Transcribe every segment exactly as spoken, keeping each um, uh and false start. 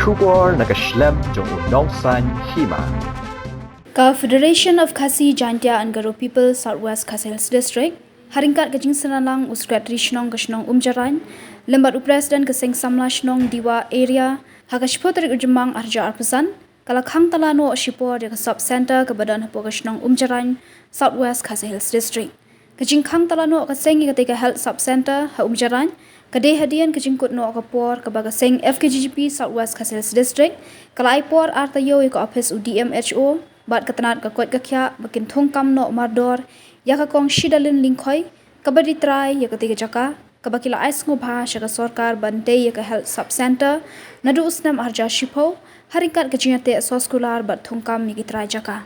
Khubor na ka shlem jong u Nongsaiñ Hima. Ka Federation of Khasi Jaintia and Garo People South West Khasi Hills District, ha ryngkat ka jingsynran lang u Secretary Shnong ka shnong Umjarain lem bad u President ka Seng Samla Shnong Diwa Area, ha ka shiphew tarik u Jymmang arhajar arphew san, ka la khang tala noh shipor ïa ka sub center kaba don hapoh ka shnong Umjarain, South West Khasi Hills District. Ka jingkhang tala noh ka seng ïa katei ka health sub center ha Umjarain ka dei hadien ka jingkut noh ka por kaba ka seng F K G G P South West Khasi Hills District ka la ai por ar taïew ïa ka ophis u D M H O bad ka tnat ka koit ka khiah ba kin thung kam noh mardor ïa ka Kong Shidalin Lyngkhoi kaba dei trai ïa katei ka jaka, kaba ki la ai sngewbha sha ka sorkar ban tei ïa ka health sub center naduh u snem arhajar shiphew, ha ryngkat ka jingïateh soskular bad thung kam ïa ki trai jaka.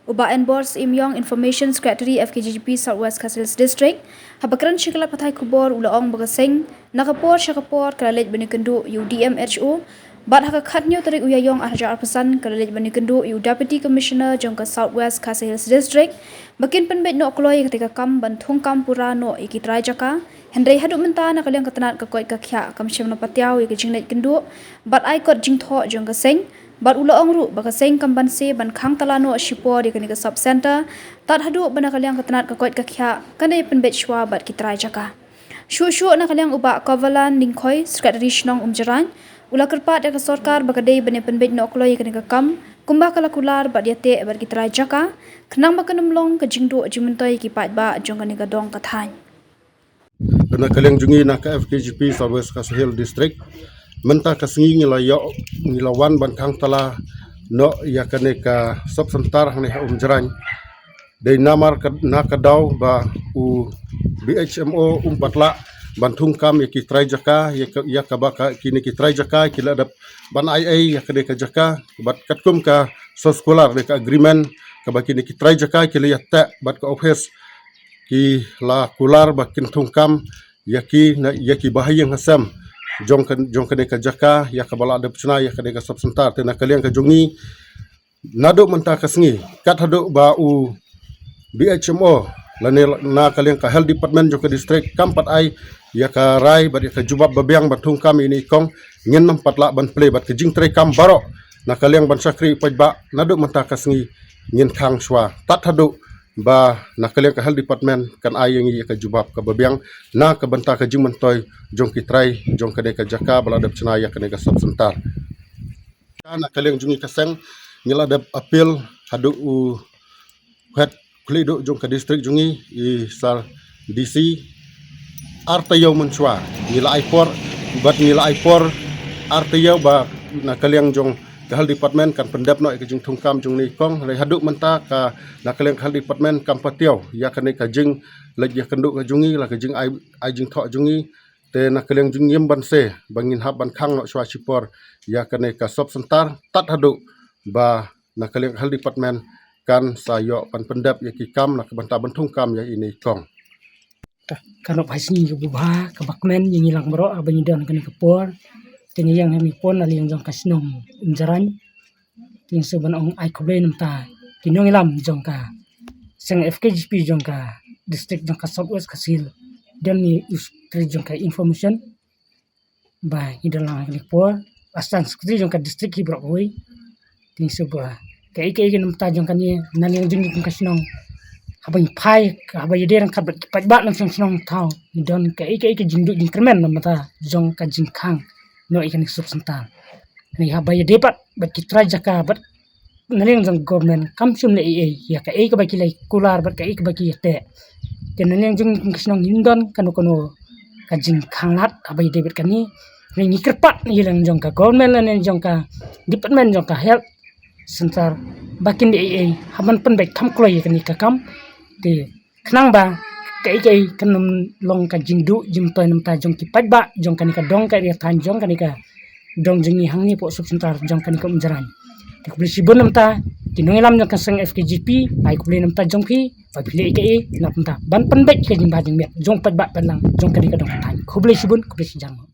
U Bah Enbor Syiemiong, Information Secretary F K G G P South West Khasi Hills District, haba kren sha ki lad pathai khubor u la ong ba ka seng na ka por sha ka por ka la leit ban ïakynduh ïa u D M H O bad ha ka khathynñiew tarik u Ïaïong arhajar arphew san ka la leit ban ïakynduh ïa u Deputy Commissioner jong ka South West Khasi Hills District ba kin pynbeit noh kloi ïa katei ka kam ban thung kam pura noh ïa ki trai jaka. Hynrei haduh mynta na ka liang ka tnat ka koit ka khiah kam shym la patiaw ïa ka jingleit kynduh bad ai kot jingthoh jong ka seng. Bad u la ong ruh ba ka seng kam banse ban khang tala noh shipor ïa kane ka sub center tad haduh ba na ka liang ka tnat ka koit ka khiah kan ïa pynbeit shuwa bad ki trai jaka. Shuh shuh na ka liang u Bah Kovalan Lyngkhoi, Secretary Shnong Umjarain, u la kyrpad ïa ka sorkar ba ka dei ban ïa pynbeit noh kloi ïa kane ka kam kumba ka la kular bad ïateh bad ki trai jaka, khnang ba kan ym long ka jingduh jingmyntoi ïa ki paidbah jong kane ka dong ka thaiñ. Na ka liang jong ngi na ka F K G P South West Khasi Hills District, mynta ka sngi ngi la ïoh, ngi la wan ban khang tala noh ïa kane ka sub center hangne ha Umjarain. Dei namar ka, na ka daw ba u B H M O um pat lah ban thung kam ïa ki trai jaka, ïa ka, ïa kaba ka, kine ki trai jaka ki la dep ban ai ei ïa kane ka jaka bad katkum ka soskular ne ka agreement kaba kine ki trai jaka ki la ïateh bad ka ophis, ki la kular ba kin thung kam ïa ki na, ïa ki bahaïing hasem jong ka, jong kane ka jaka ïa kaba la dep shna ïa kane ka sub center. Te na ka liang ka jong ngi, naduh mynta ka sngi kat haduh ba u B H M O lane na ka liang ka health department jong ka district kam pat ai ïa ka rai bad ïa ka jubab ba biang ban thung kam ïa ine i kong, ngin ym pat lah ban plie bad ka jingtrei kam baroh na ka liang ban shakri paidbah naduh mynta ka sngi ngin khang shuwa tad haduh ba na ka liang ka health department kan ai ïa ngi ïa ka jubab kaba biang na ka bynta ka jingmyntoi jong ki trai jong kane ka jaka ba la dep shna ïa kane ka sub center. Na ka liang jong ngi ka seng ngi la dep appeal haduh u head khlieh duh jong ka district jong ngi, i Sir D C, ar taïew mynshuwa ngi la ai por, bad ngi la ai por ar taïew ba na ka liang jong ka health department kan pyndep noh ïa ka jingthung kam jong ine i kong. Hynrei haduh mynta ka na ka liang ka health department kam patiaw ïa kane ka jingleit ïakynduh ka jong ngi la ka jingai, ai jingthoh jong ngi. Te na ka liang jong ngi ngim banse ba ngin hap ban khang noh shuwa shipor ïa kane ka sub center tad haduh ba na ka liang ka health department kan sa ïoh ban pyndep ïa ki kam na ka bynta ban thung kam ïa ine i kong. Ka nop ha sngi kaba bha kaba kmen ïa ngi lang baroh haba ngi don kane ka por. Te ngi ïeng ha kane ka por na liang jong ka shnong Umjarain. Te ngi shu ban ong ai khublei na bynta ki nongïalam jong ka seng F K G P jong ka district jong ka South West Khasi Hills. Don ngi u Secretary jong ka Information ba ngi don lang ha kane ka por, Assistant Secretary jong ka district hi baroh kawei. Te ngi shu ba kaei kaei ka na bynta jong kane na liang jong ngi kum ka shnong, haba ngi phai, haba ïadei ryngkat bad ki paidbah na shnong shnong thaw ngi don kaei kaei ka jingduh jingkyrmen na bynta jong ka jingkhang noh ïa kane ka sub center. Ngi haba ïadei pat bad ki trai jaka bad na liang jong government kam shym leh ei ei ïa kaei kaba ki la kular bad kaei kaba ki ïateh. Te na liang jong ngi kum ka shnong ngim don kano kano ka jingkhanglad haba ïadei bad kane. Ngi kyrpad na liang jong ka government lane jong ka department jong ka health center ba kin leh ei ei haba pynbeit kham kloi ïa kane ka kam. Te khnang ba kaei kaei kan ym long ka jingduh jingmyntoi na bynta jong ki paidbah jong kane ka dong ka ri thaiñ jong kane ka dong jong ngi hangne hapoh sub center jong kane ka Umjarain. Te khublei shibun na bynta ki nongïalam jong ka seng F K G P, ai khublei na bynta jong phi ba phi leh kaei na bynta ban pynbeit ka jingbha jingmiat jong paidbah paidlang jong kane ka dong ka thaiñ. Khublei shibun, khublei shihajar nguh.